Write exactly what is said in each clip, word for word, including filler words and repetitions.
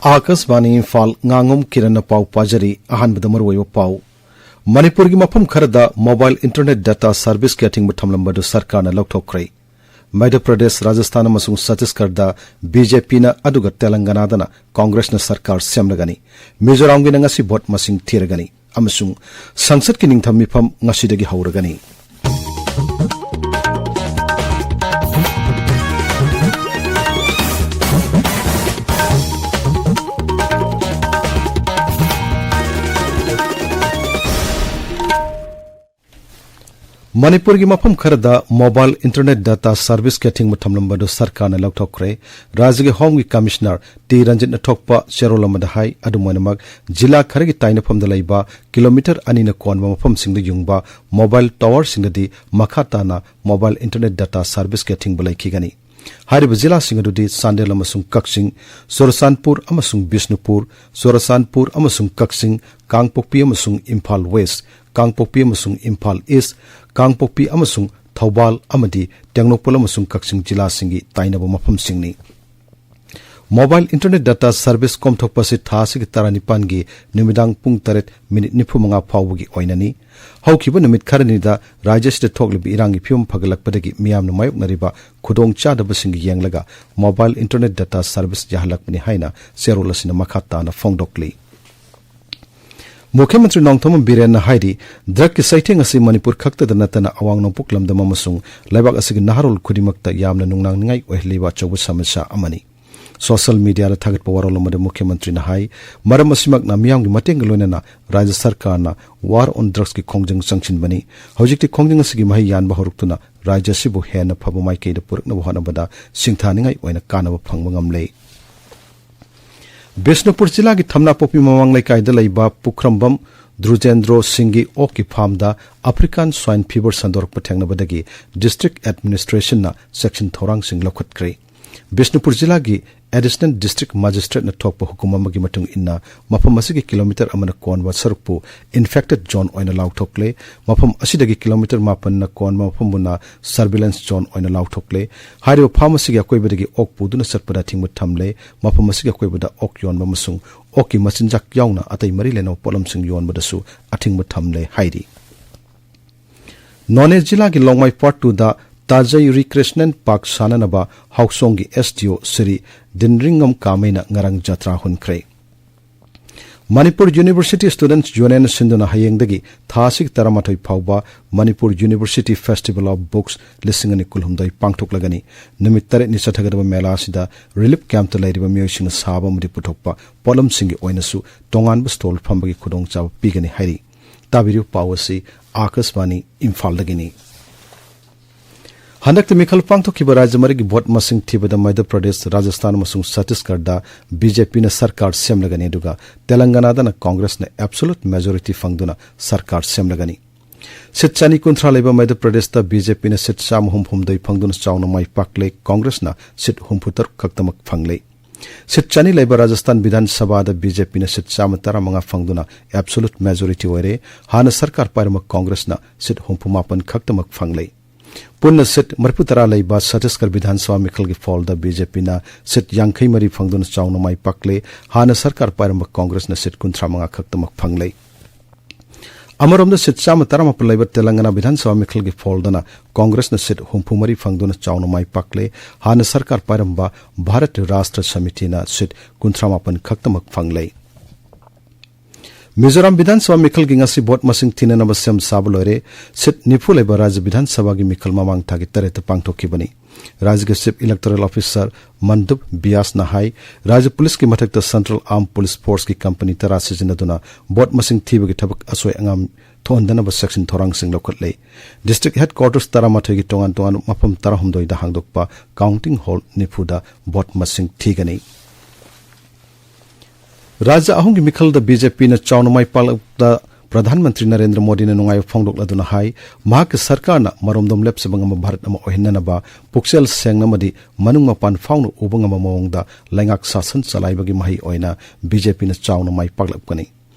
ꯑꯥꯀꯥꯁꯕꯥꯅꯤ ꯏꯝꯐꯥꯜ, ꯉꯥꯉꯣꯝ ꯀꯤꯔꯟꯅ ꯄꯥꯎ ꯄꯥꯖꯔꯤ꯫ ꯑꯍꯥꯟꯕꯗ ꯃꯔꯨꯑꯣꯏꯕ ꯄꯥꯎ꯫ ꯃꯅꯤꯄꯨꯔꯒꯤ ꯃꯐꯝ ꯈꯔꯗ mobile internet data serviceꯀꯤ ꯑꯊꯤꯡꯕ ꯊꯝꯂꯝꯕ ꯑꯗꯨ ꯁꯔꯀꯥꯔꯅ ꯂꯧꯊꯣꯛꯈ꯭ꯔꯦ꯫ ꯃꯙ꯭ꯌ ꯄ꯭ꯔꯗꯦꯁ, ꯔꯥꯖꯁꯊꯥꯟ ꯑꯃꯁꯨꯡ ꯁꯠꯇꯤꯁꯒꯔꯗ BJPꯅ, ꯑꯗꯨꯒ ꯇꯦꯂꯪꯒꯅꯥꯗꯅ ꯀꯣꯡꯒ꯭ꯔꯦꯁꯅ ꯁꯔꯀꯥꯔ ꯁꯦꯝꯂꯒꯅꯤ꯫ ꯃꯤꯖꯣꯔꯥꯝꯒꯤꯅ ꯉꯁꯤ ꯚꯣꯠ ꯃꯁꯤꯡ ꯊꯤꯔꯒꯅꯤ꯫ ꯑꯃꯁꯨꯡ ꯁꯪꯁꯠꯀꯤ ꯅꯤꯡꯊꯝ ꯃꯤꯐꯝ ꯉꯁꯤꯗꯒꯤ ꯍꯧꯔꯒꯅꯤ꯫ ꯃꯅꯤꯄꯨꯔꯒꯤ ꯃꯐꯝ ꯈꯔꯗ mobile internet data serviceꯀꯤ ꯑꯊꯤꯡꯕ ꯊꯝꯂꯝꯕ ꯑꯗꯨ ꯁꯔꯀꯥꯔꯅ ꯂꯧꯊꯣꯛꯈ꯭ꯔꯦ꯫ ꯔꯥꯖ꯭ꯌꯒꯤ ꯍꯣꯝꯒꯤ ꯀꯃꯤꯁꯅꯔ ꯇꯤ ꯔꯟꯖꯤꯠꯅ ꯊꯣꯛꯄ ꯆꯦꯔꯣꯜ ꯑꯃꯗ ꯍꯥꯏ꯫ ꯑꯗꯨꯝ ꯑꯣꯏꯅꯃꯛ, ꯖꯤꯂꯥ ꯈꯔꯒꯤ ꯇꯥꯏꯅꯐꯝꯗ ꯂꯩꯕ ꯀꯤꯂꯣꯃꯤꯇꯔ ꯑꯅꯤꯅ ꯀꯣꯟꯕ ꯃꯐꯝꯁꯤꯡꯗ ꯌꯨꯡꯕ mobile towerꯁꯤꯡꯗꯗꯤ ꯃꯈꯥ ꯇꯥꯅ mobile internet data serviceꯀꯤ ꯑꯊꯤꯡꯕ ꯂꯩꯈꯤꯒꯅꯤ꯫ ꯍꯥꯏꯔꯤꯕ ꯖꯤꯂꯥꯁꯤꯡ ꯑꯗꯨꯗꯤ ꯆꯥꯟꯗꯦꯜ ꯑꯃꯁꯨꯡ ꯀꯛꯆꯤꯡ, ꯆꯨꯔꯆꯥꯟꯄꯨꯔ ꯑꯃꯁꯨꯡ ꯕꯤꯁꯅꯨꯄꯨꯔ, ꯆꯨꯔꯆꯥꯟꯄꯨꯔ ꯑꯃꯁꯨꯡ ꯀꯛꯆꯤꯡ, ꯀꯥꯡꯄꯣꯛꯄꯤ ꯑꯃꯁꯨꯡ ꯏꯝꯐꯥꯜ ꯋꯦꯁ, ꯀꯥꯡꯄꯣꯛꯄꯤ ꯑꯃꯁꯨꯡ ꯏꯝꯐꯥꯜ ꯏꯁ, ꯀꯥꯡꯄꯣꯛꯄꯤ ꯑꯃꯁꯨꯡ ꯊꯧꯕꯥꯜ ꯑꯃꯗꯤ ꯇꯦꯡꯅꯧꯄꯜ ꯑꯃꯁꯨꯡ ꯀꯛꯆꯤꯡ ꯖꯤꯂꯥꯁꯤꯡꯒꯤ ꯇꯥꯏꯅꯕ ꯃꯐꯝꯁꯤꯡꯅꯤ꯫ Mobile internet data service ꯀꯣꯝꯊꯣꯛꯄ ꯑꯁꯤ ꯊꯥ ꯑꯁꯤꯒꯤ ꯇꯔꯥꯅꯤꯄꯥꯟꯒꯤ ꯅꯨꯃꯤꯗꯥꯡ ꯄꯨꯡ ꯇꯔꯦꯠ ꯃꯤꯅꯤꯠ ꯅꯤꯐꯨ ꯃꯉꯥ ꯐꯥꯎꯕꯒꯤ ꯑꯣꯏꯅꯅꯤ꯫ ꯍꯧꯈꯤꯕ ꯅꯨꯃꯤꯠ ꯈꯔꯅꯤꯗ ꯔꯥꯖ꯭ꯌ ꯑꯁꯤꯗ ꯊꯣꯛꯂꯤꯕ ꯏꯔꯥꯡꯒꯤ ꯐꯤꯕꯝ ꯐꯒꯠꯂꯛꯄꯗꯒꯤ ꯃꯤꯌꯥꯝꯅ ꯃꯥꯌꯣꯛꯅꯔꯤꯕ ꯈꯨꯗꯣꯡꯆꯥꯗꯕꯁꯤꯡ ꯌꯦꯡꯂꯒ mobile internet data service ꯌꯥꯍꯜꯂꯛꯄꯅꯤ ꯍꯥꯏꯅ ꯆꯦꯔꯣꯜ ꯑꯁꯤꯅ ꯃꯈꯥ ꯇꯥꯅ ꯐꯣꯡꯗꯣꯛꯂꯤ꯫ ꯃꯨꯈ꯭ꯌ ꯃꯟꯇ꯭ꯔꯤ ꯅꯣꯡꯊꯣꯝꯕꯝ ꯕꯤꯔꯦꯟꯅ ꯍꯥꯏꯔꯤ, drugꯀꯤ ꯆꯩꯊꯦꯡ ꯑꯁꯤ ꯃꯅꯤꯄꯨꯔ ꯈꯛꯇꯗ ꯅꯠꯇꯅ ꯑꯋꯥꯡ ꯅꯣꯡꯄꯣꯛ ꯂꯝꯗꯝ ꯑꯃꯁꯨꯡ ꯂꯩꯕꯥꯛ ꯑꯁꯤꯒꯤ ꯅꯍꯥꯔꯣꯜ ꯈꯨꯗꯤꯡꯃꯛꯇ ꯌꯥꯝꯅ ꯅꯨꯡꯅꯥꯡꯅꯤꯡꯉꯥꯏ ꯑꯣꯏꯍꯜꯂꯤꯕ ꯑꯆꯧꯕ ꯁꯃꯁ꯭ꯌꯥ ꯑꯃꯅꯤ꯫ Social mediaꯗ ꯊꯥꯒꯠꯄ ꯋꯥꯔꯣꯜ ꯑꯃꯗ ꯃꯨꯈ꯭ꯌ ꯃꯟꯇ꯭ꯔꯤꯅ ꯍꯥꯏ, ꯃꯔꯝ ꯑꯁꯤꯃꯛꯅ ꯃꯤꯌꯥꯝꯒꯤ ꯃꯇꯦꯡꯒ ꯂꯣꯏꯅꯅ ꯔꯥꯖ꯭ꯌ ꯁꯔꯀꯥꯔꯅ War on Drugsꯀꯤ ꯈꯣꯡꯖꯪ ꯆꯪꯁꯤꯟꯕꯅꯤ꯫ ꯍꯧꯖꯤꯛꯇꯤ ꯈꯣꯡꯖꯪ ꯑꯁꯤꯒꯤ ꯃꯍꯩ ꯌꯥꯟꯕ ꯍꯧꯔꯛꯇꯨꯅ ꯔꯥꯖ꯭ꯌ ꯑꯁꯤꯕꯨ ꯍꯦꯟꯅ ꯐꯕ ꯃꯥꯏꯀꯩꯗ ꯄꯨꯔꯛꯅꯕ ꯍꯣꯠꯅꯕꯗ ꯁꯤꯡꯊꯥꯅꯤꯡꯉꯥꯏ ꯑꯣꯏꯅ ꯀꯥꯟꯅꯕ ꯐꯪꯕ ꯉꯝꯂꯦ꯫ ꯕꯤꯁꯅꯨꯄꯨꯔ ꯖꯤꯂꯥꯒꯤ ꯊꯝꯅꯥꯄꯣꯛꯄꯤ ꯃꯃꯥꯡ ꯂꯩꯀꯥꯏꯗ ꯂꯩꯕ ꯄꯨꯈ꯭ꯔꯝꯕꯝ ꯗ꯭ꯔꯨꯖꯦꯟꯗ꯭ꯔꯣ ꯁꯤꯡꯒꯤ ꯑꯣꯛꯀꯤ ꯐꯥꯔꯝꯗ African Swine Fever ꯁꯟꯗꯣꯔꯛꯄ ꯊꯦꯡꯅꯕꯗꯒꯤ district administrationꯅ ꯆꯦꯛꯁꯤꯟ ꯊꯧꯔꯥꯡꯁꯤꯡ ꯂꯧꯈꯠꯈ꯭ꯔꯦ꯫ ꯕꯤꯁꯅꯨꯄꯨꯔ ꯖꯤꯂꯥꯒꯤ ꯑꯦꯗꯤꯁꯅꯦꯜ ꯗꯤꯁꯇ꯭ꯔꯤꯛ ꯃꯦꯖꯤꯁꯇ꯭ꯔꯦꯠꯅ ꯊꯣꯛꯄ ꯍꯨꯀꯨꯝ ꯑꯃꯒꯤ ꯃꯇꯨꯡ ꯏꯟꯅ, ꯃꯐꯝ ꯑꯁꯤꯒꯤ ꯀꯤꯂꯣꯃꯤꯇꯔ ꯑꯃꯅ ꯀꯣꯟꯕ ꯁꯔꯨꯛꯄꯨ ꯏꯟꯐꯦꯛꯇꯦꯗ ꯖꯣꯟ ꯑꯣꯏꯅ ꯂꯥꯎꯊꯣꯛꯂꯦ꯫ ꯃꯐꯝ ꯑꯁꯤꯗꯒꯤ ꯀꯤꯂꯣꯃꯤꯇꯔ ꯃꯥꯄꯟꯅ ꯀꯣꯟꯕ ꯃꯐꯝꯕꯨꯅ ꯁꯔꯚꯤꯂꯦꯟꯁ ꯖꯣꯟ ꯑꯣꯏꯅ ꯂꯥꯎꯊꯣꯛꯂꯦ꯫ ꯍꯥꯏꯔꯤꯕ ꯐꯥꯔꯝ ꯑꯁꯤꯒꯤ ꯑꯀꯣꯏꯕꯗꯒꯤ ꯑꯣꯛ ꯄꯨꯗꯨꯅ ꯆꯠꯄꯗ ꯑꯊꯤꯡꯕ ꯊꯝꯂꯦ꯫ ꯃꯐꯝ ꯑꯁꯤꯒꯤ ꯑꯀꯣꯏꯕꯗ ꯑꯣꯛ ꯌꯣꯟꯕ ꯑꯃꯁꯨꯡ ꯑꯣꯛꯀꯤ ꯃꯆꯤꯟꯖꯥꯛ ꯌꯥꯎꯅ ꯑꯇꯩ ꯃꯔꯤ ꯂꯩꯅꯕ ꯄꯣꯠꯂꯝꯁꯤꯡ ꯌꯣꯟꯕꯗꯁꯨ ꯑꯊꯤꯡꯕ ꯊꯝꯂꯦ ꯍꯥꯏꯔꯤ꯫ ꯅꯣꯅꯦ ꯖꯤꯂꯥꯒꯤ ꯂꯣꯡꯃꯥꯏ ꯄꯥꯔꯠ ꯇꯨꯗ ꯇꯥꯖꯩ ꯔꯤꯀ꯭ꯔꯤꯌꯦꯁꯅꯦꯜ ꯄꯥꯔꯛ ꯁꯥꯟꯅꯅꯕ ꯍꯥꯎꯁꯣꯡꯒꯤ ꯑꯦꯁ ꯗꯤ ꯑꯣ ꯁ꯭ꯔꯤ ꯗꯤꯟꯔꯤꯡꯉꯝ ꯀꯥꯃꯩꯅ ꯉꯔꯥꯡ ꯖꯇ꯭ꯔꯥ ꯍꯨꯟꯈ꯭ꯔꯦ꯫ ꯃꯅꯤꯄꯨꯔ ꯌꯨꯅꯤꯚꯔꯁꯤꯇꯤ ꯁ꯭ꯇꯨꯗꯦꯟꯠꯁ ꯌꯨꯅꯤꯌꯟꯅ ꯁꯤꯟꯗꯨꯅ ꯍꯌꯦꯡꯗꯒꯤ ꯊꯥ ꯑꯁꯤꯒꯤ ꯇꯔꯥꯃꯥꯊꯣꯏ ꯐꯥꯎꯕ Manipur university festival of books ꯂꯤꯁꯤꯡ ꯑꯅꯤ ꯀꯨꯟꯍꯨꯝꯗꯣꯏ ꯄꯥꯡꯊꯣꯛꯂꯒꯅꯤ꯫ ꯅꯨꯃꯤꯠ ꯇꯔꯦꯠꯅꯤ ꯆꯠꯊꯒꯗꯕ ꯃꯦꯂꯥ ꯑꯁꯤꯗ ꯔꯤꯂꯤꯐ ꯀꯦꯝꯞꯇ ꯂꯩꯔꯤꯕ ꯃꯤꯑꯣꯏꯁꯤꯡꯅ ꯁꯥꯕ ꯑꯃꯗꯤ ꯄꯨꯊꯣꯛꯄ ꯄꯣꯠꯂꯝꯁꯤꯡꯒꯤ ꯑꯣꯏꯅꯁꯨ ꯇꯣꯉꯥꯟꯕ ꯁ꯭ꯇꯣꯜ ꯐꯝꯕꯒꯤ ꯈꯨꯗꯣꯡꯆꯥꯕ ꯄꯤꯒꯅꯤ ꯍꯥꯏꯔꯤ꯫ ꯇꯥꯕꯤꯔꯤꯕ ꯄꯥꯎ ꯑꯁꯤ ꯑꯥꯀꯥꯁꯕꯥꯅꯤ ꯏꯝꯐꯥꯜꯗꯒꯤꯅꯤ꯫ ꯍꯟꯗꯛꯇ ꯃꯤꯈꯜ ꯄꯥꯡꯊꯣꯛꯈꯤꯕ ꯔꯥꯖ꯭ꯌ ꯃꯔꯤꯒꯤ ꯚꯣꯠ ꯃꯁꯤꯡ ꯊꯤꯕꯗ ꯃꯙ꯭ꯌ ꯄ꯭ꯔꯗꯦꯁ, ꯔꯥꯖꯁꯊꯥꯟ ꯑꯃꯁꯨꯡ ꯁꯠꯇꯤꯁꯒꯔꯗ ꯕꯤ ꯖꯦ ꯄꯤꯅ ꯁꯔꯀꯥꯔ ꯁꯦꯝꯂꯒꯅꯤ, ꯑꯗꯨꯒ ꯇꯦꯂꯪꯒꯅꯥꯗꯅ ꯀꯣꯡꯒ꯭ꯔꯦꯁꯅ ꯑꯦꯕꯁꯣꯂꯨꯠ ꯃꯦꯖꯣꯔꯤꯇꯤ ꯐꯪꯗꯨꯅ ꯁꯔꯀꯥꯔ ꯁꯦꯝꯂꯒꯅꯤ꯫ ꯁꯤꯠ ꯆꯅꯤ ꯀꯨꯟꯊ꯭ꯔꯥ ꯂꯩꯕ ꯃꯙ꯭ꯌ ꯄ꯭ꯔꯗꯦꯁꯇ ꯕꯤ ꯖꯦ ꯄꯤꯅ ꯁꯤꯠ ꯆꯥꯝꯃ ꯍꯨꯝꯐꯨ ꯍꯨꯝꯗꯣꯏ ꯐꯪꯗꯨꯅ ꯆꯥꯎꯅ ꯃꯥꯏ ꯄꯥꯛꯂꯦ, ꯀꯣꯡꯒ꯭ꯔꯦꯁꯅ ꯁꯤꯠ ꯍꯨꯝꯐꯨ ꯇꯔꯨꯛ ꯈꯛꯇꯃꯛ ꯐꯪꯂꯦ꯫ ꯁꯤꯠ ꯆꯅꯤ ꯂꯩꯕ ꯔꯥꯖꯁꯊꯥꯟ ꯕꯤꯙꯥꯟ ꯁꯚꯥꯗ ꯕꯤ ꯖꯦ ꯄꯤꯅ ꯁꯤꯠ ꯆꯥꯝꯃ ꯇꯔꯥꯃꯉꯥ ꯐꯪꯗꯨꯅ ꯑꯦꯕꯁꯣꯂꯨꯠ ꯃꯦꯖꯣꯔꯤꯇꯤ ꯑꯣꯏꯔꯦ꯫ ꯍꯥꯟꯅ ꯁꯔꯀꯥꯔ ꯄꯥꯏꯔꯝꯕ ꯀꯣꯡꯒ꯭ꯔꯦꯁꯅ ꯁꯤꯠ ꯍꯨꯝꯐꯨ ꯃꯥꯄꯟ ꯈꯛꯇꯃꯛ ꯐꯪꯂꯦ꯫ ꯄꯨꯟꯅ ꯁꯤꯠ ꯃꯔꯤꯐꯨ ꯇꯔꯥ ꯂꯩꯕ ꯁꯠꯇꯤꯁꯒꯔ ꯕꯤꯙꯥꯟ ꯁꯚꯥ ꯃꯤꯈꯜꯒꯤ ꯐꯣꯜꯗ ꯕꯤ ꯖꯦ ꯄꯤꯅ ꯁꯤꯠ ꯌꯥꯡꯈꯩ ꯃꯔꯤ ꯐꯪꯗꯨꯅ ꯆꯥꯎꯅ ꯃꯥꯏ ꯄꯥꯛꯂꯦ꯫ ꯍꯥꯟꯅ ꯁꯔꯀꯥꯔ ꯄꯥꯏꯔꯝꯕ ꯀꯣꯡꯒ꯭ꯔꯦꯁꯅ ꯁꯤꯠ ꯀꯨꯟꯊ꯭ꯔꯥ ꯃꯉꯥ ꯈꯛꯇꯃꯛ ꯐꯪꯂꯦ꯫ ꯑꯃꯔꯣꯝꯗ ꯁꯤꯠ ꯆꯥꯝꯃ ꯇꯔꯥꯃꯥꯄꯟ ꯂꯩꯕ ꯇꯦꯂꯪꯒꯅꯥ ꯕꯤꯙꯥꯟ ꯁꯚꯥ ꯃꯤꯈꯜꯒꯤ ꯐꯣꯜꯗꯅ ꯀꯣꯡꯒ꯭ꯔꯦꯁꯅ ꯁꯤꯠ ꯍꯨꯝꯐꯨ ꯃꯔꯤ ꯐꯪꯗꯨꯅ ꯆꯥꯎꯅ ꯃꯥꯏ ꯄꯥꯛꯂꯦ꯫ ꯍꯥꯟꯅ ꯁꯔꯀꯥꯔ ꯄꯥꯏꯔꯝꯕ ꯚꯥꯔꯠ ꯔꯥꯁꯇ꯭ꯔ ꯁꯃꯤꯇꯤꯅ ꯁꯤꯠ ꯀꯨꯟꯊ꯭ꯔꯥ ꯃꯥꯄꯟ ꯈꯛꯇꯃꯛ ꯐꯪꯂꯦ꯫ ꯃꯤꯖꯣꯔꯥꯝ ꯕꯤꯙꯥꯟ ꯁꯚꯥ ꯃꯤꯈꯜꯒꯤ ꯉꯁꯤ ꯚꯣꯠ ꯃꯁꯤꯡ ꯊꯤꯅꯅꯕ ꯁꯦꯝ ꯁꯥꯕ ꯂꯣꯏꯔꯦ꯫ ꯁꯤꯠ ꯅꯤꯐꯨ ꯂꯩꯕ ꯔꯥꯖ꯭ꯌ ꯕꯤꯙꯥꯟ ꯁꯚꯥꯒꯤ ꯃꯤꯈꯜ ꯃꯃꯥꯡ ꯊꯥꯒꯤ ꯇꯔꯦꯠꯇ ꯄꯥꯡꯊꯣꯛꯈꯤꯕꯅꯤ꯫ ꯔꯥꯖ꯭ꯌꯒꯤ ꯆꯤꯐ ꯏꯂꯦꯛꯇꯣꯔꯦꯜ ꯑꯣꯐꯤꯁꯥꯔ ꯃꯟꯗꯨꯞ ꯕꯤꯌꯥꯁꯅ ꯍꯥꯏ, ꯔꯥꯖ꯭ꯌ ꯄꯨꯂꯤꯁꯀꯤ ꯃꯊꯛꯇ ꯁꯦꯟꯇ꯭ꯔꯦꯜ ꯑꯥꯔꯝ ꯄꯨꯂꯤꯁ ꯐꯣꯔꯁꯀꯤ ꯀꯝꯄꯅꯤ ꯇꯔꯥ ꯁꯤꯖꯤꯟꯅꯗꯨꯅ ꯚꯣꯠ ꯃꯁꯤꯡ ꯊꯤꯕꯒꯤ ꯊꯕꯛ ꯑꯁꯣꯏ ꯑꯉꯥꯝ ꯊꯣꯛꯍꯟꯗꯅꯕ ꯆꯦꯛꯁꯤꯟ ꯊꯧꯔꯥꯡꯁꯤꯡ ꯂꯧꯈꯠꯂꯦ꯫ ꯗꯤꯁꯇ꯭ꯔꯤꯛ ꯍꯦꯗꯀ꯭ꯋꯥꯔꯇꯔꯁ ꯇꯔꯥꯃꯥꯊꯣꯏꯒꯤ ꯇꯣꯉꯥꯟ ꯇꯣꯉꯥꯟꯕ ꯃꯐꯝ ꯇꯔꯥꯍꯨꯝꯗꯣꯏꯗ ꯍꯥꯡꯗꯣꯛꯄ ꯀꯥꯎꯟꯇꯤꯡ ꯍꯣꯜ ꯅꯤꯐꯨꯗ ꯚꯣꯠ ꯃꯁꯤꯡ ꯊꯤꯒꯅꯤ꯫ ꯔꯥꯖ꯭ꯌ ꯑꯍꯨꯝꯒꯤ ꯃꯤꯈꯜꯗ ꯕꯤ ꯖꯦ ꯄꯤꯅ ꯆꯥꯎꯅ ꯃꯥꯏ ꯄꯥꯛꯂꯛꯄꯗ ꯄ꯭ꯔꯙꯥꯟ ꯃꯟꯇ꯭ꯔꯤ ꯅꯔꯦꯟꯗ꯭ꯔ ꯃꯣꯗꯤꯅ ꯅꯨꯡꯉꯥꯏꯕ ꯐꯣꯡꯗꯣꯛꯂꯗꯨꯅ ꯍꯥꯏ, ꯃꯍꯥꯛꯀꯤ ꯁꯔꯀꯥꯔꯅ ꯃꯔꯣꯝꯗꯣꯝ ꯂꯦꯞꯆꯕ ꯉꯝꯕ ꯚꯥꯔꯠ ꯑꯃ ꯑꯣꯏꯍꯟꯅꯅꯕ ꯄꯨꯛꯆꯦꯜ ꯁꯦꯡꯅ ꯑꯃꯗꯤ ꯃꯅꯨꯡ ꯃꯄꯥꯟ ꯐꯥꯎꯅ ꯎꯕ ꯉꯝꯕ ꯃꯑꯣꯡꯗ ꯂꯩꯉꯥꯛ ꯁꯥꯁꯟ ꯆꯂꯥꯏꯕꯒꯤ ꯃꯍꯩ ꯑꯣꯏꯅ ꯕꯤ ꯖꯦ ꯄꯤꯅ ꯆꯥꯎꯅ ꯃꯥꯏ ꯄꯥꯛꯂꯛꯀꯅꯤ꯫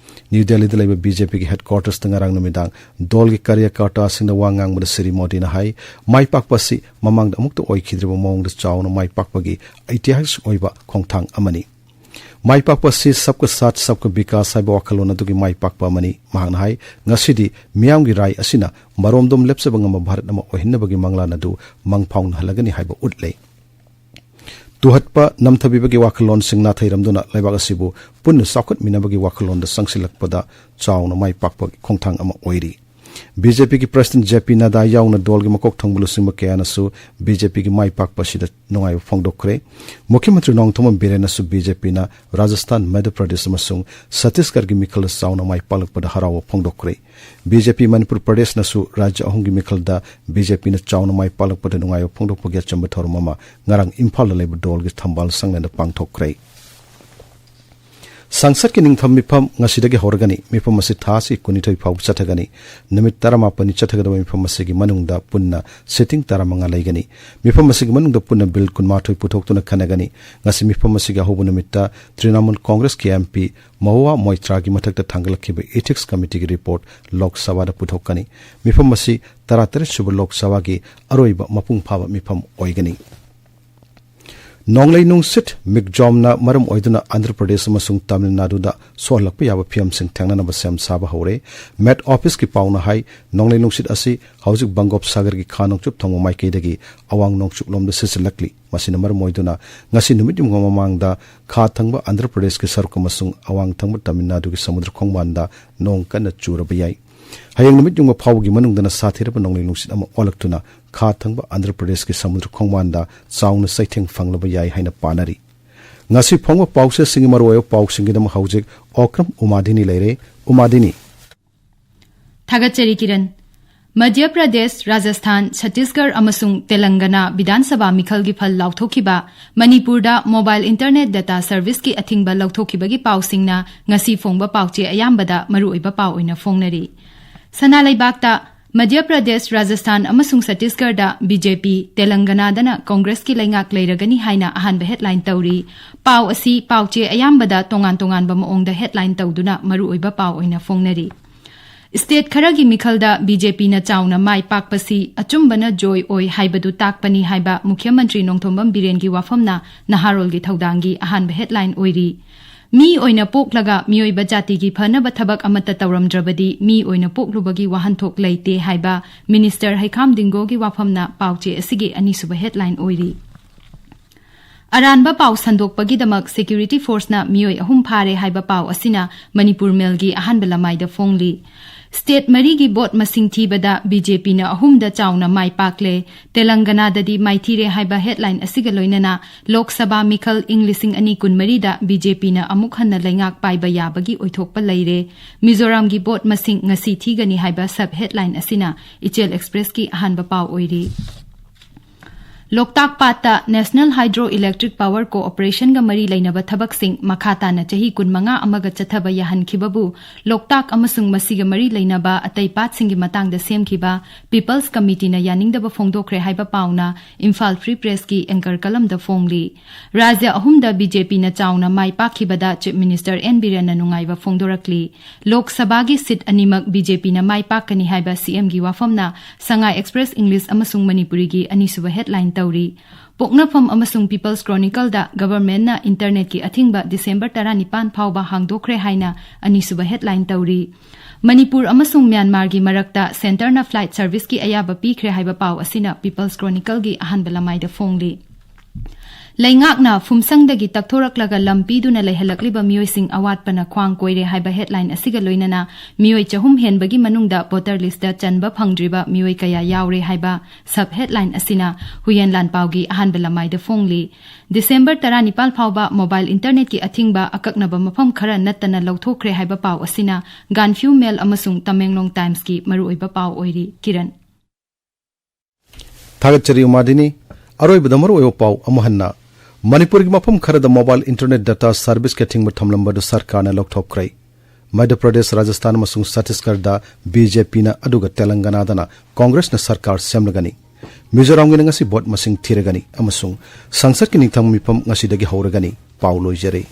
ꯅ꯭ꯌꯨ ꯗꯦꯜꯂꯤꯗ ꯂꯩꯕ ꯕꯤ ꯖꯦ ꯄꯤꯒꯤ ꯍꯦꯗꯀ꯭ꯋꯥꯇꯔꯁꯇ ꯉꯔꯥꯡ ꯅꯨꯃꯤꯗꯥꯡ ꯗꯣꯜꯒꯤ ꯀꯥꯔꯌꯀꯔꯇꯥꯁꯤꯡꯅ ꯋꯥ ꯉꯥꯡꯕꯗ ꯁ꯭ꯔꯤ ꯃꯣꯗꯤꯅ ꯍꯥꯏ, ꯃꯥꯏ ꯄꯥꯛꯄ ꯑꯁꯤ ꯃꯃꯥꯡꯗ ꯑꯃꯨꯛꯇ ꯑꯣꯏꯈꯤꯗ꯭ꯔꯤꯕ ꯃꯑꯣꯡꯗ ꯆꯥꯎꯅ ꯃꯥꯏ ꯄꯥꯛꯄꯒꯤ ꯏꯇꯤꯍꯥꯁꯤꯛ ꯑꯣꯏꯕ ꯈꯣꯡꯊꯥꯡ ꯑꯃꯅꯤ꯫ ꯃꯥꯏ ꯄꯥꯛꯄ ꯑꯁꯤ ꯁꯕꯀꯥ ꯁꯥꯊ ꯁꯕꯀꯥ ꯕꯤꯀꯥꯁ ꯍꯥꯏꯕ ꯋꯥꯈꯜꯂꯣꯟ ꯑꯗꯨꯒꯤ ꯃꯥꯏ ꯄꯥꯛꯄ ꯑꯃꯅꯤ꯫ ꯃꯍꯥꯛꯅ ꯍꯥꯏ, ꯉꯁꯤꯗꯤ ꯃꯤꯌꯥꯝꯒꯤ ꯔꯥꯏ ꯑꯁꯤꯅ ꯃꯔꯣꯝꯗꯣꯝ ꯂꯦꯞꯆꯕ ꯉꯝꯕ ꯚꯥꯔꯠ ꯑꯃ ꯑꯣꯏꯍꯟꯅꯕꯒꯤ ꯃꯪꯂꯥꯟ ꯑꯗꯨ ꯃꯪ ꯐꯥꯎꯅꯍꯜꯂꯒꯅꯤ ꯍꯥꯏꯕ ꯎꯠꯂꯦ꯫ ꯇꯨꯍꯠꯄ ꯅꯝꯊꯕꯤꯕꯒꯤ ꯋꯥꯈꯜꯂꯣꯟꯁꯤꯡ ꯅꯥꯊꯩꯔꯝꯗꯨꯅ ꯂꯩꯕꯥꯛ ꯑꯁꯤꯕꯨ ꯄꯨꯟꯅ ꯆꯥꯎꯈꯠꯃꯤꯟꯅꯕꯒꯤ ꯋꯥꯈꯜꯂꯣꯟꯗ ꯆꯪꯁꯤꯜꯂꯛꯄꯗ ꯆꯥꯎꯅ ꯃꯥꯏ ꯄꯥꯛꯄꯒꯤ ꯈꯣꯡꯊꯥꯡ ꯑꯃ ꯑꯣꯏꯔꯤ꯫ ꯕꯤ ꯖꯦ ꯄꯤꯒꯤ ꯄ꯭ꯔꯁꯤꯗꯦꯟꯠ ꯖꯦ ꯄꯤ ꯅꯗꯥ ꯌꯥꯎꯅ ꯗꯣꯜꯒꯤ ꯃꯀꯣꯛ ꯊꯣꯡꯕ ꯂꯨꯆꯤꯡꯕ ꯀꯌꯥꯅꯁꯨ ꯕꯤ ꯖꯦ ꯄꯤꯒꯤ ꯃꯥꯏ ꯄꯥꯛꯄ ꯑꯁꯤꯗ ꯅꯨꯡꯉꯥꯏꯕ ꯐꯣꯡꯗꯣꯛꯈ꯭ꯔꯦ꯫ ꯃꯨꯈ꯭ꯌ ꯃꯟꯇ꯭ꯔꯤ ꯅꯣꯡꯊꯣꯝꯕꯝ ꯕꯤꯔꯦꯟꯅꯁꯨ ꯕꯤ ꯖꯦ ꯄꯤꯅ ꯔꯥꯖꯁꯊꯥꯟ, ꯃꯙ꯭ꯌ ꯄ꯭ꯔꯗꯦꯁ ꯑꯃꯁꯨꯡ ꯁꯠꯇꯤꯁꯒꯔꯒꯤ ꯃꯤꯈꯜꯗ ꯆꯥꯎꯅ ꯃꯥꯏ ꯄꯥꯛꯂꯛꯄꯗ ꯍꯔꯥꯎꯕ ꯐꯣꯡꯗꯣꯛꯈ꯭ꯔꯦ꯫ ꯕꯤ ꯖꯦ ꯄꯤ ꯃꯅꯤꯄꯨꯔ ꯄ꯭ꯔꯗꯦꯁꯅꯁꯨ ꯔꯥꯖ꯭ꯌ ꯑꯍꯨꯝꯒꯤ ꯃꯤꯈꯜꯗ ꯕꯤ ꯖꯦ ꯄꯤꯅ ꯆꯥꯎꯅ ꯃꯥꯏ ꯄꯥꯛꯂꯛꯄꯗ ꯅꯨꯡꯉꯥꯏꯕ ꯐꯣꯡꯗꯣꯛꯄꯒꯤ ꯑꯆꯝꯕ ꯊꯧꯔꯝ ꯑꯃ ꯉꯔꯥꯡ ꯏꯝꯐꯥꯜꯗ ꯂꯩꯕ ꯗꯣꯜꯒꯤ ꯊꯝꯕꯥꯜ ꯁꯪꯂꯦꯟꯗ ꯄꯥꯡꯊꯣꯛꯈ꯭ꯔꯦ꯫ ꯁꯪꯁꯠꯀꯤ ꯅꯤꯡꯊꯝ ꯃꯤꯐꯝ ꯉꯁꯤꯗꯒꯤ ꯍꯧꯔꯒꯅꯤ꯫ ꯃꯤꯐꯝ ꯑꯁꯤ ꯊꯥ ꯑꯁꯤ ꯀꯨꯟꯅꯤꯊꯣꯏ ꯐꯥꯎꯕ ꯆꯠꯊꯒꯅꯤ꯫ ꯅꯨꯃꯤꯠ ꯇꯔꯥꯃꯥꯄꯟꯅꯤ ꯆꯠꯊꯒꯗꯕ ꯃꯤꯐꯝ ꯑꯁꯤꯒꯤ ꯃꯅꯨꯡꯗ ꯄꯨꯟꯅ ꯁꯤꯇꯤꯡ ꯇꯔꯥꯃꯉꯥ ꯂꯩꯒꯅꯤ꯫ ꯃꯤꯐꯝ ꯑꯁꯤꯒꯤ ꯃꯅꯨꯡꯗ ꯄꯨꯟꯅ ꯕꯤꯜ ꯀꯨꯟꯃꯥꯊꯣꯏ ꯄꯨꯊꯣꯛꯇꯨꯅ ꯈꯟꯅꯒꯅꯤ꯫ ꯉꯁꯤ ꯃꯤꯐꯝ ꯑꯁꯤꯒꯤ ꯑꯍꯧꯕ ꯅꯨꯃꯤꯠꯇ ꯇ꯭ꯔꯤꯅꯥꯃꯨꯜ ꯀꯣꯡꯒ꯭ꯔꯦꯁꯀꯤ ꯑꯦꯝ ꯄꯤ ꯃꯍꯨꯋꯥ ꯃꯣꯏꯇ꯭ꯔꯥꯒꯤ ꯃꯊꯛꯇ ꯊꯥꯡꯒꯠꯂꯛꯈꯤꯕ ꯏꯊꯤꯛꯁ ꯀꯃꯤꯇꯤꯒꯤ ꯔꯤꯄꯣꯔꯠ ꯂꯣꯛ ꯁꯚꯥꯗ ꯄꯨꯊꯣꯛꯀꯅꯤ꯫ ꯃꯤꯐꯝ ꯑꯁꯤ ꯇꯔꯥꯇꯔꯦꯠ ꯁꯨꯕ ꯂꯣꯛ ꯁꯚꯥꯒꯤ ꯑꯔꯣꯏꯕ ꯃꯄꯨꯡ ꯐꯥꯕ ꯃꯤꯐꯝ ꯑꯣꯏꯒꯅꯤ꯫ ꯅꯣꯡꯂꯩ ꯅꯨꯡꯁꯤꯠ ꯃꯤꯛꯖꯣꯝꯅ ꯃꯔꯝ ꯑꯣꯏꯗꯨꯅ ꯑꯟꯙ꯭ꯔ ꯄ꯭ꯔꯗꯦꯁ ꯑꯃꯁꯨꯡ ꯇꯥꯃꯤꯜ ꯅꯥꯗꯨꯗ ꯁꯣꯛꯍꯜꯂꯛꯄ ꯌꯥꯕ ꯐꯤꯚꯝꯁꯤꯡ ꯊꯦꯡꯅꯅꯕ ꯁꯦꯝ ꯁꯥꯕ ꯍꯧꯔꯦ꯫ ꯃꯦꯠ ꯑꯣꯐꯤꯁꯀꯤ ꯄꯥꯎꯅ ꯍꯥꯏ, ꯅꯣꯡꯂꯩ ꯅꯨꯡꯁꯤꯠ ꯑꯁꯤ ꯍꯧꯖꯤꯛ ꯕꯪꯒꯣꯞ ꯁꯥꯒꯔꯒꯤ ꯈꯥ ꯅꯣꯡꯆꯨꯞ ꯊꯪꯕ ꯃꯥꯏꯀꯩꯗꯒꯤ ꯑꯋꯥꯡ ꯅꯣꯡꯆꯨꯞꯂꯣꯝꯗ ꯁꯤꯠꯆꯤꯜꯂꯛꯂꯤ꯫ ꯃꯁꯤꯅ ꯃꯔꯝ ꯑꯣꯏꯗꯨꯅ ꯉꯁꯤ ꯅꯨꯃꯤꯠ ꯌꯨꯡꯕ ꯃꯃꯥꯡꯗ ꯈꯥ ꯊꯪꯕ ꯑꯟꯙ꯭ꯔ ꯄ꯭ꯔꯗꯦꯁꯀꯤ ꯁꯔꯨꯛ ꯑꯃꯁꯨꯡ ꯑꯋꯥꯡ ꯊꯪꯕ ꯇꯥꯃꯤꯜ ꯅꯥꯗꯨꯒꯤ ꯁꯃꯨꯗ꯭ꯔ ꯈꯣꯡꯕꯥꯟꯗ ꯅꯣꯡ ꯀꯟꯅ ꯆꯨꯔꯕ ꯌꯥꯏ꯫ ꯍꯌꯦꯡ ꯅꯨꯃꯤꯠ ꯌꯨꯡꯕ ꯐꯥꯎꯕꯒꯤ ꯃꯅꯨꯡꯗꯅ ꯁꯥꯊꯤꯔꯕ ꯅꯣꯡꯂꯩ ꯅꯨꯡꯁꯤꯠ ꯑꯃ ꯑꯣꯜꯂꯛꯇꯨꯅ ꯈꯥ ꯊꯪꯕ ꯑꯟꯙ꯭ꯔ ꯄ꯭ꯔꯗꯦꯁꯀꯤ ꯁꯃꯨꯗ꯭ꯔ ꯈꯣꯡꯕꯥꯟꯗ ꯆꯥꯎꯅ ꯆꯩꯊꯦꯡ ꯐꯪꯂꯕ ꯌꯥꯏ ꯍꯥꯏꯅ ꯄꯥꯅꯔꯤ꯫ ꯉꯁꯤ ꯐꯣꯡꯕ ꯄꯥꯎꯆꯦꯁꯤꯡꯒꯤ ꯃꯔꯨꯑꯣꯏꯕ ꯄꯥꯎꯁꯤꯡꯒꯤꯗꯃꯛ ꯍꯧꯖꯤꯛ ꯑꯣꯀ꯭ꯔꯝ ꯎꯃꯥꯗꯤꯅꯤ ꯂꯩꯔꯦ꯫ ꯎꯃꯥꯗꯤꯅꯤ꯫ ꯊꯥꯒꯠꯆꯔꯤ, ꯀꯤꯔꯟ꯫ ꯃꯙ꯭ꯌ ꯄ꯭ꯔꯗꯦꯁ, ꯔꯥꯖꯁꯊꯥꯟ, ꯁꯠꯇꯤꯁꯒꯔ ꯑꯃꯁꯨꯡ ꯇꯦꯂꯪꯒꯅꯥ ꯕꯤꯙꯥꯟ ꯁꯚꯥ ꯃꯤꯈꯜꯒꯤ ꯐꯜ ꯂꯥꯎꯊꯣꯛꯈꯤꯕ, ꯃꯅꯤꯄꯨꯔꯗ mobile internet data serviceꯀꯤ ꯑꯊꯤꯡꯕ ꯂꯧꯊꯣꯛꯈꯤꯕꯒꯤ ꯄꯥꯎꯁꯤꯡꯅ ꯉꯁꯤ ꯐꯣꯡꯕ ꯄꯥꯎꯆꯦ ꯑꯌꯥꯝꯕꯗ ꯃꯔꯨꯑꯣꯏꯕ ꯄꯥꯎ ꯑꯣꯏꯅ ꯐꯣꯡꯅꯔꯤ꯫ ꯁꯅꯥ ꯂꯩꯕꯥꯛꯇ ꯃꯙ꯭ꯌ ꯄ꯭ꯔꯗꯦꯁ, ꯔꯥꯖꯁꯊꯥꯟ ꯑꯃꯁꯨꯡ ꯁꯠꯇꯤꯁꯒꯔꯗ BJP, ꯇꯦꯂꯪꯒꯅꯥꯗꯅ ꯀꯣꯡꯒ꯭ꯔꯦꯁꯀꯤ ꯂꯩꯉꯥꯛ ꯂꯩꯔꯒꯅꯤ ꯍꯥꯏꯅ ꯑꯍꯥꯟꯕ headline ꯇꯧꯔꯤ꯫ ꯄꯥꯎ ꯑꯁꯤ ꯄꯥꯎꯆꯦ ꯑꯌꯥꯝꯕꯗ ꯇꯣꯉꯥꯟ ꯇꯣꯉꯥꯟꯕ ꯃꯑꯣꯡꯗ headline ꯇꯧꯗꯨꯅ ꯃꯔꯨꯑꯣꯏꯕ ꯄꯥꯎ ꯑꯣꯏꯅ ꯐꯣꯡꯅꯔꯤ꯫ State ꯈꯔꯒꯤ ꯃꯤꯈꯜꯗ BJPꯅ ꯆꯥꯎꯅ ꯃꯥꯏ ꯄꯥꯛꯄꯁꯤ ꯑꯆꯨꯝꯕꯅ ꯖꯣꯏ ꯑꯣꯏ ꯍꯥꯏꯕꯗꯨ ꯇꯥꯛꯄꯅꯤ ꯍꯥꯏꯕ ꯃꯨꯈ꯭ꯌ ꯃꯟꯇ꯭ꯔꯤ ꯅꯣꯡꯊꯣꯝꯕꯝ ꯕꯤꯔꯦꯟꯒꯤ ꯋꯥꯐꯝꯅ ꯅꯍꯥꯔꯣꯜꯒꯤ ꯊꯧꯗꯥꯡꯒꯤ ꯑꯍꯥꯟꯕ headline ꯑꯣꯏꯔꯤ꯫ ꯃꯤ ꯑꯣꯏꯅ ꯄꯣꯛꯂꯒ ꯃꯤꯑꯣꯏꯕ ꯖꯥꯇꯤꯒꯤ ꯐꯅꯕ ꯊꯕꯛ ꯑꯃꯠꯇ ꯇꯧꯔꯝꯗ꯭ꯔꯕꯗꯤ ꯃꯤ ꯑꯣꯏꯅ ꯄꯣꯛꯂꯨꯕꯒꯤ ꯋꯥꯍꯟꯊꯣꯛ ꯂꯩꯇꯦ ꯍꯥꯏꯕ Minister ꯍꯩꯈꯥꯝ ꯗꯤꯡꯒꯣꯒꯤ ꯋꯥꯐꯝꯅ ꯄꯥꯎꯆꯦ ꯑꯁꯤꯒꯤ ꯑꯅꯤꯁꯨꯕ headline ꯑꯣꯏꯔꯤ꯫ ꯑꯔꯥꯟꯕ ꯄꯥꯎ ꯁꯟꯗꯣꯛꯄꯒꯤꯗꯃꯛ security forceꯅ ꯃꯤꯑꯣꯏ ꯑꯍꯨꯝ ꯐꯥꯔꯦ ꯍꯥꯏꯕ ꯄꯥꯎ ꯑꯁꯤꯅ ꯃꯅꯤꯄꯨꯔ ꯃꯦꯜꯒꯤ ꯑꯍꯥꯟꯕ ꯂꯃꯥꯏꯗ ꯐꯣꯡꯂꯤ꯫ State ꯃꯔꯤꯒꯤ vote ꯃꯁꯤꯡ ꯊꯤꯕꯗ BJPꯅ ꯑꯍꯨꯝꯗ ꯆꯥꯎꯅ ꯃꯥꯏ ꯄꯥꯛꯂꯦ꯫ ꯇꯦꯂꯪꯒꯅꯥꯗꯗꯤ ꯃꯥꯏꯊꯤꯔꯦ ꯍꯥꯏꯕ headline ꯑꯁꯤꯒ ꯂꯣꯏꯅꯅ ꯂꯣꯛ ꯁꯚꯥ ꯃꯤꯈꯜ ꯏꯪ ꯂꯤꯁꯤꯡ ꯑꯅꯤ ꯀꯨꯟꯃꯔꯤꯗ BJPꯅ ꯑꯃꯨꯛ ꯍꯟꯅ ꯂꯩꯉꯥꯛ ꯄꯥꯏꯕ ꯌꯥꯕꯒꯤ ꯑꯣꯏꯊꯣꯛꯄ ꯂꯩꯔꯦ꯫ ꯃꯤꯖꯣꯔꯥꯝꯒꯤ vote ꯃꯁꯤꯡ ꯉꯁꯤ ꯊꯤꯒꯅꯤ ꯍꯥꯏꯕ sub headline ꯑꯁꯤꯅ ꯏꯆꯦꯜ Expressꯀꯤ ꯑꯍꯥꯟꯕ ꯄꯥꯎ ꯑꯣꯏꯔꯤ꯫ ꯂꯣꯛꯇꯥꯛ ꯄꯥꯠꯇ National Hydro Electric Power Corporationꯒ ꯃꯔꯤ ꯂꯩꯅꯕ ꯊꯕꯛꯁꯤꯡ ꯃꯈꯥ ꯇꯥꯅ ꯆꯍꯤ ꯀꯨꯟꯃꯉꯥ ꯑꯃꯒ ꯆꯠꯊꯕ ꯌꯥꯍꯟꯈꯤꯕꯕꯨ ꯂꯣꯛꯇꯥꯛ ꯑꯃꯁꯨꯡ ꯃꯁꯤꯒ ꯃꯔꯤ ꯂꯩꯅꯕ ꯑꯇꯩ ꯄꯥꯠꯁꯤꯡꯒꯤ ꯃꯇꯥꯡꯗ ꯁꯦꯝꯈꯤꯕ People's Committeeꯅ ꯌꯥꯅꯤꯡꯗꯕ ꯐꯣꯡꯗꯣꯛꯈ꯭ꯔꯦ ꯍꯥꯏꯕ ꯄꯥꯎꯅ ꯏꯝꯐꯥꯜ Free Pressꯀꯤ anchor columnꯗ ꯐꯣꯡꯂꯤ꯫ ꯔꯥꯖ꯭ꯌ ꯑꯍꯨꯝꯗ BJPꯅ ꯆꯥꯎꯅ ꯃꯥꯏ ꯄꯥꯛꯈꯤꯕꯗ Chief Minister N ꯕꯤꯔꯦꯟꯅ ꯅꯨꯡꯉꯥꯏꯕ ꯐꯣꯡꯗꯣꯔꯛꯂꯤ꯫ ꯂꯣꯛ ꯁꯚꯥꯒꯤ seat ꯑꯅꯤꯃꯛ BJPꯅ ꯃꯥꯏ ꯄꯥꯛꯀꯅꯤ ꯍꯥꯏꯕ CMꯒꯤ ꯋꯥꯐꯝꯅ ꯁꯉꯥꯏ Express English ꯑꯃꯁꯨꯡ ꯃꯅꯤꯄꯨꯔꯤꯒꯤ ꯑꯅꯤꯁꯨꯕ headline ꯇꯧꯔꯤ꯫ ꯄꯣꯛꯅꯐꯝ ꯑꯃꯁꯨꯡ People's Chronicleꯗ governmentꯅ internetꯀꯤ ꯑꯊꯤꯡꯕ December ꯇꯔꯥꯅꯤꯄꯥꯟ ꯐꯥꯎꯕ ꯍꯥꯡꯗꯣꯛꯈ꯭ꯔꯦ ꯍꯥꯏꯅ ꯑꯅꯤꯁꯨꯕ headline ꯇꯧꯔꯤ꯫ ꯃꯅꯤꯄꯨꯔ ꯑꯃꯁꯨꯡ ꯃ꯭ꯌꯥꯟꯃꯥꯔꯒꯤ ꯃꯔꯛꯇ centreꯅ flight serviceꯀꯤ ꯑꯌꯥꯕ ꯄꯤꯈ꯭ꯔꯦ ꯍꯥꯏꯕ ꯄꯥꯎ ꯑꯁꯤꯅ People's Chronicleꯒꯤ ꯑꯍꯥꯟꯕ ꯂꯃꯥꯏꯗ ꯐꯣꯡꯂꯤ꯫ ꯂꯩꯉꯥꯛꯅ ꯐꯨꯝꯁꯪꯗꯒꯤ ꯇꯛꯊꯣꯔꯛꯂꯒ ꯂꯝ ꯄꯤꯗꯨꯅ ꯂꯩꯍꯜꯂꯛꯂꯤꯕ ꯃꯤꯑꯣꯏꯁꯤꯡ ꯑꯋꯥꯠꯄꯅ ꯈ꯭ꯋꯥꯡ ꯀꯣꯏꯔꯦ ꯍꯥꯏꯕ ꯍꯦꯗꯂꯥꯏꯟ ꯑꯁꯤꯒ ꯂꯣꯏꯅꯅ ꯃꯤꯑꯣꯏ ꯆꯍꯨꯝ ꯍꯦꯟꯕꯒꯤ ꯃꯅꯨꯡꯗ ꯚꯣꯇꯔ ꯂꯤꯁꯇ ꯆꯟꯕ ꯐꯪꯗ꯭ꯔꯤꯕ ꯃꯤꯑꯣꯏ ꯀꯌꯥ ꯌꯥꯎꯔꯦ ꯍꯥꯏꯕ ꯁꯕ ꯍꯦꯗꯂꯥꯏꯟ ꯑꯁꯤꯅ ꯍꯨꯌꯦꯟ ꯂꯥꯟꯄꯥꯎꯒꯤ ꯑꯍꯥꯟꯕ ꯂꯃꯥꯏꯗ ꯐꯣꯡꯂꯤ꯫ ꯗꯤꯁꯦꯝꯕꯔ ꯇꯔꯥꯅꯤꯄꯥꯜ ꯐꯥꯎꯕ ꯃꯣꯕꯥꯏꯜ ꯏꯟꯇꯔꯅꯦꯠꯀꯤ ꯑꯊꯤꯡꯕ ꯑꯀꯛꯅꯕ ꯃꯐꯝ ꯈꯔ ꯅꯠꯇꯅ ꯂꯧꯊꯣꯛꯈ꯭ꯔꯦ ꯍꯥꯏꯕ ꯄꯥꯎ ꯑꯁꯤꯅ ꯒꯥꯟꯐ꯭ꯌꯨ ꯃꯦꯜ ꯑꯃꯁꯨꯡ ꯇꯃꯦꯡꯂꯣꯡ ꯇꯥꯏꯝꯁꯀꯤ ꯃꯔꯨꯑꯣꯏꯕ ꯄꯥꯎ ꯑꯣꯏꯔꯤ꯫ ꯀꯤꯔꯟ꯫ ꯊꯥꯒꯠꯆꯔꯤ ꯎꯃꯥꯗꯤꯅꯤ꯫ ꯑꯔꯣꯏꯕꯗ ꯃꯔꯨꯑꯣꯏꯕ ꯄꯥꯎ ꯑꯃꯨꯛ ꯍꯟꯅ꯫ ꯃꯅꯤꯄꯨꯔꯒꯤ ꯃꯐꯝ ꯈꯔꯗ ꯃꯣꯕꯥꯏꯜ ꯏꯟꯇꯔꯅꯦꯠ ꯗꯇꯥ ꯁꯔꯚꯤꯁꯀꯤ ꯑꯊꯤꯡꯕ ꯊꯝꯂꯝꯕꯗꯨ ꯁꯔꯀꯥꯔꯅ ꯂꯧꯊꯣꯛꯈ꯭ꯔꯦ꯫ ꯃꯙ꯭ꯌ ꯄ꯭ꯔꯗꯦꯁ, ꯔꯥꯖꯁꯊꯥꯟ ꯑꯃꯁꯨꯡ ꯁꯠꯇꯤꯁꯒꯔꯗ ꯕꯤ ꯖꯦ ꯄꯤꯅ ꯑꯗꯨꯒ ꯇꯦꯂꯪꯒꯅꯥꯗꯅ ꯀꯣꯡꯒ꯭ꯔꯦꯁꯅ ꯁꯔꯀꯥꯔ ꯁꯦꯝꯂꯒꯅꯤ꯫ ꯃꯤꯖꯣꯔꯥꯝꯒꯤꯅ ꯉꯁꯤ ꯚꯣꯠ ꯃꯁꯤꯡ ꯊꯤꯔꯒꯅꯤ ꯑꯃꯁꯨꯡ ꯁꯪꯁꯠꯀꯤ ꯅꯤꯡꯊꯝ ꯃꯤꯐꯝ ꯉꯁꯤꯗꯒꯤ ꯍꯧꯔꯒꯅꯤ꯫ ꯄꯥꯎ ꯂꯣꯏꯖꯔꯦ꯫